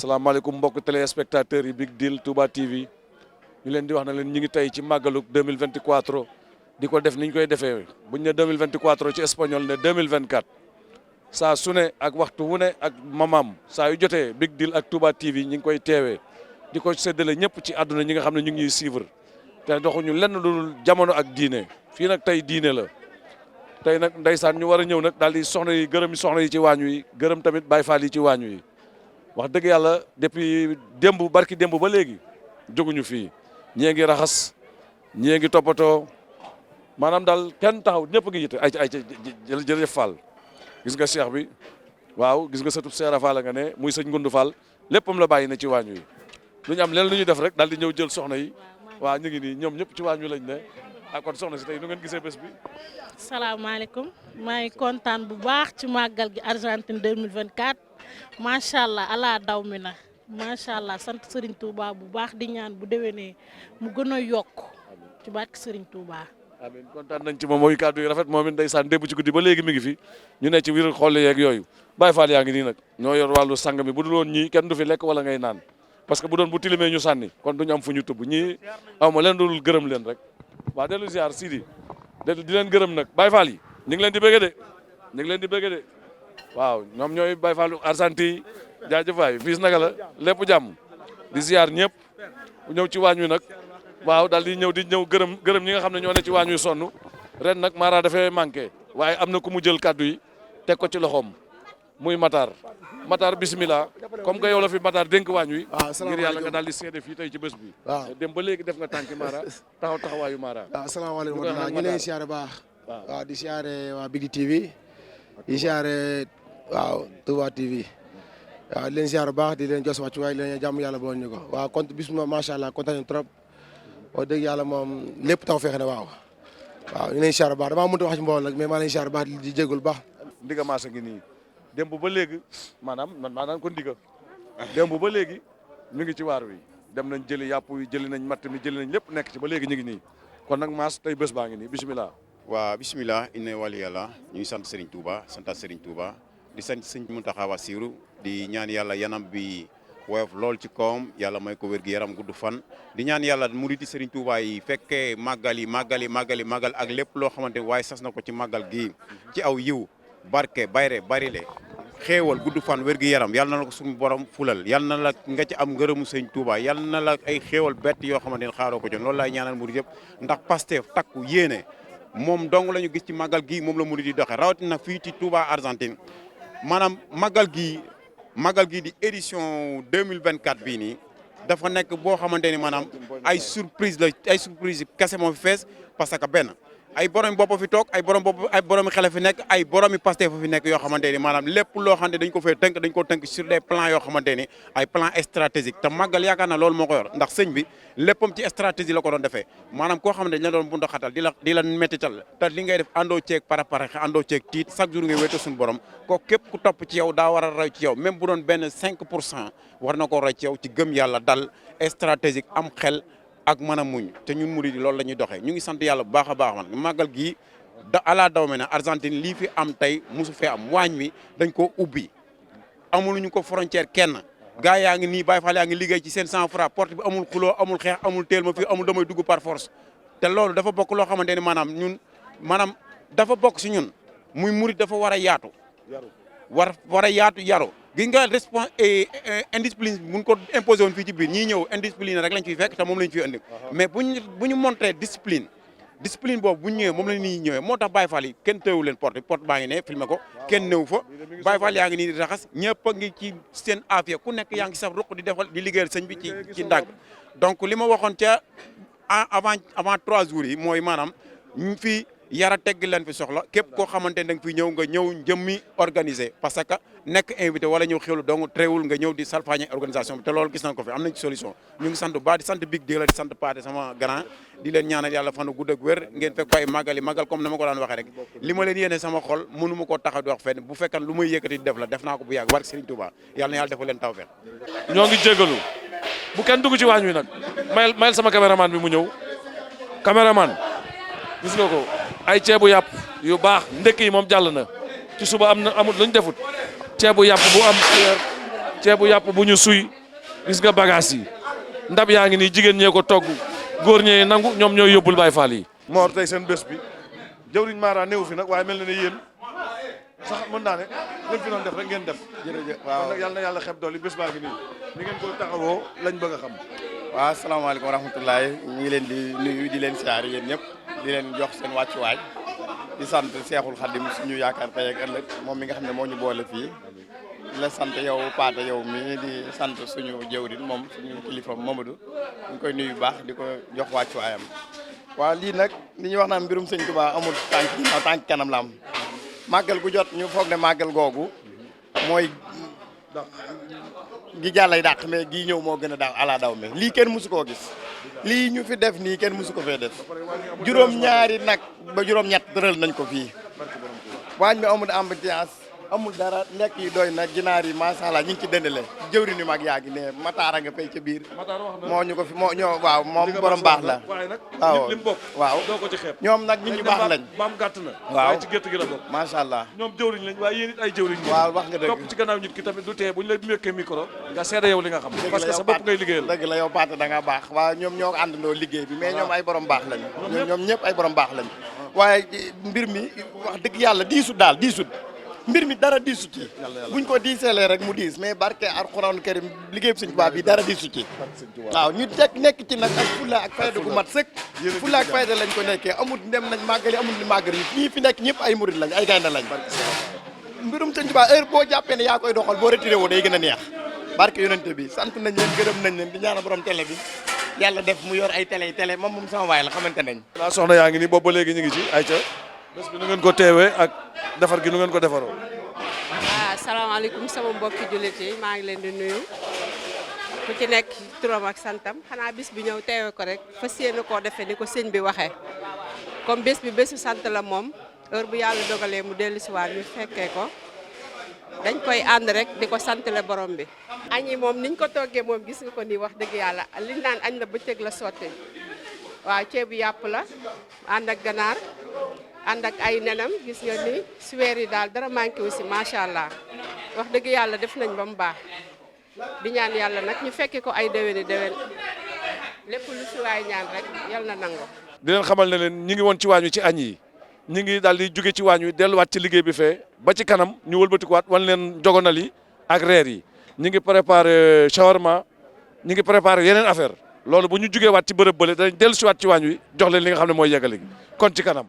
salaamaaleykum mbokk téléspectateurs yi Big Deal Touba TV ñu leen di wax na leen ñu ngi tey ci màggalu 2024 di ko def ni ñu koy defee buñ ne 2024 ci espagnol ne 2024 saa su ne ak waxtu wu ne ak mamam saa yu jotee Big Deal ak Touba TV ñi ngi koy teewee di ko séddale ñëpp ci àdduna ñi nga xam ne ñu ngi ñuy suivre te doxuñu lenn lu dul jamono ak diine fii nag tey diine la tey nag ndeysaan ñu war a ñëw nag daal di soxna yi gërëm soxna yi ci waañ wi gërëm tamit Baye Fall yi ci waañ wi wax dëgg yàlla depuis démb barki démb ba léegi jóguñu fii ñii ngi raxas ñii ngi toppatoo maanaam daal kenn taxaw ñëpp ngi yite ay jërëjëf Fall gis nga Cheikh bi waaw gis nga sëtub Seera Fall nga ne muy sëñ Ngundu Fall léppam la bàyyi na ci waañ wi lu ñu am leen lu ñuy def rek daal di ñëw jël soxna yi waaw ñu ngi nii ñoom ñëpp ci waañ wi lañ ne ak kon soxna si tey nu ngeen gisee bés bi. salaamaaleykum maa ngi kontaan bu baax ci màggal gi Argentine 2024 macha allah ala daw mi na macha allah sant Serigne Touba bu baax di ñaan bu déwénee mu gën a yokk ci barke Serigne Touba. amiin kontaan nañ ci moom mooy kàddu yi rafet moom it ndeysaan démb ci guddi ba léegi mi ngi fi ñu ne ci biir xool yeeg yooyu Baye Fall yaa ngi nii nag ñoo yor wàllu sang mi bu dul woon ñii kenn du fi lekk wala ngay naan parce que bu doon bu tilimee ñu sànni kon duñu am fu ñu tubb ñii aw ma leen dul gërëm leen rek waa dellu ziar Sidi di leen gërëm nag Baye Fall yi ñu ngi leen di bëgge de ñu ngi leen di bëgge de waaw ñoom ñooy Baye Fall Argentine yi jaajëf waay fiis naka la lépp jàmm di ziar ñëpp ñëw ci waañ wi nag waaw daal di ñëw gërëm ñi nga xam ne ñoo ne ci waañ wi sonn ren nag Mara dafay manqué waaye am na ku mu jël kàddu yi teg ko ci loxoom muy Matar bismillah comme que yow la fi Matar dénk waañ wi ngir yàlla nga daal di seede fii tey ci bés bi waaw dem ba léegi def nga tànki Mara taxawaayu Mara waaw asalaamaaleykum ñu lay siyaare baax waaw di siyaare waa Big TV di siyaare waaw Touba TV waaw di leen siyaare baax di leen jos wàccu waaye di leen jàmm yàlla boon ñu ko waaw compte bis ma macha allah kontaan nañu trop wax dëgg yàlla moom lépp taw fexe na waaw ñu leen siyaare baax damaa mënut a wax ci mbooloo nag mais maa leen siyaare baax di jégalu baax ndiga maasa ngi nii démb ba léegi maanaam ko ndiga démb ba léegi ñu ngi ci waar wi dem nañ jëli yàpp yi jëli nañ matt mi jëli nañ lépp nekk ci ba léegi ñu ngi nii kon nag maas tey bés baa ngi nii bisimilah waaw bisimilah inna wali yàlla ñu ngi sant Serigne Touba santaat Serigne Touba di sant sëñ Mountakha Bassirou di ñaan yàlla yanam bi woyof lool ci kawam yàlla may ko wér gi yaram gudd fan di ñaan yàlla muriti Serigne Touba yi fekkee màggal ak lépp loo xamante waaye sas na ko ci màggal gi ci aw yiw barke bayre barile xéewal gudd fan wér gi yaram yàlla na la ko suñu borom fulal yàlla na la nga ci am ngërëmu sëñ Touba yàlla na la ay xéewal bett yoo xamante ne xaaroo ko jon loolu laay ñaanal murid yëpp ndax Pastef takku yéene moom dong la ñu gis ci màggal gi moom la murid di doxee rawatina fii ci Touba Argentine maanaam màggal gi di édition 2024 bii nii dafa nekk boo xamante ni maanaam ay surprise kese moo fi fees parce que benn ay borom bopp fi toog ay borom xel fi nekk ay boromi Pastef fi nekk yoo xamante ni maanaam lépp loo xamante dañ ko fee dañ ko tënk sur des plans yoo xamante ni ay plan stratégique te màggal yaakaar naa loolu moo ko yor ndax sëñ bi léppam ci stratégie la ko doon defee maanaam koo xamante dañ la doon bundu xatal di la méttital te li ngay def àndoo ceeg paraparaxe àndoo ceeg tiit chaque jour ngay wéeto suñu borom ko képp ku topp ci yow daa war a roy ci yow même bu doon benn 5% war na ko roy ci yow ci gëm yàlla dal stratégique am xel ak mën a muñ te ñun murid yi loolu la ñuy doxee ñu ngi sant yàlla bu baax a baax man màggal gii ala daw me ne Argentine lii fi am tey mosu fee am waañ wi dañ koo ubbi amuluñu ko frontière kenn gaa yaa ngi nii Baye Fall yaa ngi liggéey ci seen 100 francs porte bi amul xuloo amul xeex amul teel ma fii amul damay dugg par force te loolu dafa bokk loo xamante ni maanaam dafa bokk si ñun muy murid dafa war a yaatu war a yaatu yaru gi nga indiscipline buñ ko imposé woon fii ci biir ñii ñëw indiscipline rek lañ fiy fekk te moom lañ fiy indi mais bu ñu montré discipline boobu bu ñu ñëwee moom la ñuy ñëwee moo tax Baye Fall yi kenn teewu leen porte baa ngi ne filmé ko kenn néew fa Baye Fall yaa ngi nii di raxas ñëpp a ngi ci seen affaire ku nekk yaa ngi saf ruq di liggéeyal sëñ bi ci ndàgg donc li ma waxoon ca avant 3 jours yi mooy maanaam fii yara tegg leen fi soxla képp koo xamante ne da nga fi ñëw nga ñëw njëmmi organisé parce que nekk invité wala ñëw xewlu donc tréewul nga ñëw di salfaañe organisation bi te loolu gis nañ ko fi am nañ ci solution ñu ngi sant ba di sant Big Deal di sant Paate sama grand di leen ñaanal yàlla fanu gudd ak wér ngeen fekk ko ay màggal comme na ma ko daan waxee rek li ma leen yéene sama xol mënu ma koo taxaw di wax fenn bu fekkan lu may yëkkati di def naa ko bu yàgg barke Serigne Touba yàlla na yàlla defal leen tawfeex ñoo ngi jégalu bu kenn dugg ci waañ wi nag mayel sama caméraman bi mu ñëw caméraman gis nga ko ay ceebu yàpp yu baax ndekki yi moom jàll na ci suba amul lañ defut ceebu yàpp bu am ceebu yàpp bu ñu suy gis nga bagage yi ndab yaa ngi nii jigéen ñee ko togg góor ñee nangu ñoom ñooy yóbbul Baay Faal yi. Mor tey seen bés bi jëwriñ Mara néew fi nag waaye mel na ne yéen sax mën naa ne leen fi doon def rek ngeen def. jërëjëf waaw kon nag yàlla na yàlla xeb dool yi bés baa ngi nii ni ngeen ko taxawoo lañ bëgg a xam. waaw asalaamaaleykum wa rahmatullahi ñu ngi leen di nuyu di leen siyaare yéen ñëpp di leen jox seen wàccuwaay di sant Seexul Xadim suñu yaakaar tey ak ëllëg moom mi nga xam ne moo ñu boole fii di la sant yow Paate yow mi di sant suñu jëwriñ moom suñu kilifa Mamadou ñu koy nuyu bu baax di ko jox wàccuwaayam. waaw lii nag li ñuy wax naan mbirum sëñ Tuubaa amul tànk kanam la am màggal gu jot ñu foog ne màggal googu mooy gi jàllay dàq mais gii ñëw moo gën a daaw ala daw mais lii kenn musu koo gis lii ñu fi def nii kenn musu ko fee def juróom-ñaari nag ba juróom-ñett tëral nañ ko fii waañ bi amul ambiance amul dara lekk yi doy na ginaar yi macha allah ñu ngi ci dëndale jëwri ni mag yaa ngi ne mataara nga fay ca biir moo ñu ko fi moo ñoo waaw moom borom baax la waaw waaw ñoom nag nit ñu baax lañ maam gàtt na waaw waaye ci gétt gi la bokk macha allah ñoom jëwriñ lañ waaye yéen it ay jëwriñ waaw wax nga dëgg topp ci gannaaw nit ki tamit du tee bu ñu la mékkee micro nga seede yow li nga xam parce que sa bopp ngay liggéeyal dëgg la yow Paate da nga baax waaw ñoom ñoo àndandoo liggéey bi mais ñoom ay borom baax lañ ñoom ñëpp ay borom baax lañ waaye mbir mi wax dëgg yàlla diisut daal diisut mbir mi dara diisut ci buñ ko diiseelee rek mu diis mais barke alxuraan karim liggéey Sëñ Tuubaa bi dara diisut ci waaw ñu nekk ci nag ak fulla ak fayda gu mat sëkk fulla ak fayda lañ ko nekkee amul dem nañ màggali amul ni màggal yi ñii fi nekk ñëpp ay murid lañ ay gaynde lañ mbirum Sëñ Tuubaa heure boo jàppee ne yaa koy doxal boo retiré woo day gën a neex barke yonente bi sant nañ leen gërëm nañ leen di ñaanal borom télé bi yàlla def mu yor ay télé moom sama waay la xamante nañ naa soxna yaa ngi nii boobu ba léegi ñu ngi ci ayca bés bi nu ngeen ko teewee ak defar gi nu ngeen ko defaroo. waaw asalaamaaleykum sama mbokki jullit yi maa ngi leen di nuyu ku ci nekk turam ak santam xanaa bis bi ñëw teewe ko rek fas yéene koo defee ni ko sëñ bi waxee comme bés bi bésu sant la moom heure bu yàlla dogalee mu dellu si waat ñu fekkee ko dañ koy ànd rek di ko santale borom bi. añ yi moom niñ ko toggee moom gis nga ko nii wax dëgg yàlla liñ naan añ la bëccëg la sotti waaw ceebu yàpp la ànd ak ganaar. ànd ak ay nenam gis nga ni suweer yi daal dara manqué aussi macha allah wax dëgg yàlla def nañ ba mu baax di ñaan yàlla nag ñu fekke ko ay déwéni déwén lépp lu si waay ñaan rek yal na nango. di leen xamal ne leen ñi ngi woon ci waañ wi ci añ yi ñi ngi daal di jóge ci waañ wi delluwaat ci liggéey bi fee ba ci kanam ñu wëlbatikuwaat wan leen jogonal yi ak reer yi ñi ngi préparé shawarma ñi ngi préparé yeneen affaire loolu bu ñu jógee waat ci bërëb bële dañ dellu si waat ci waañ wi jox leen li nga xam ne mooy yeggale gi kon ci kanam.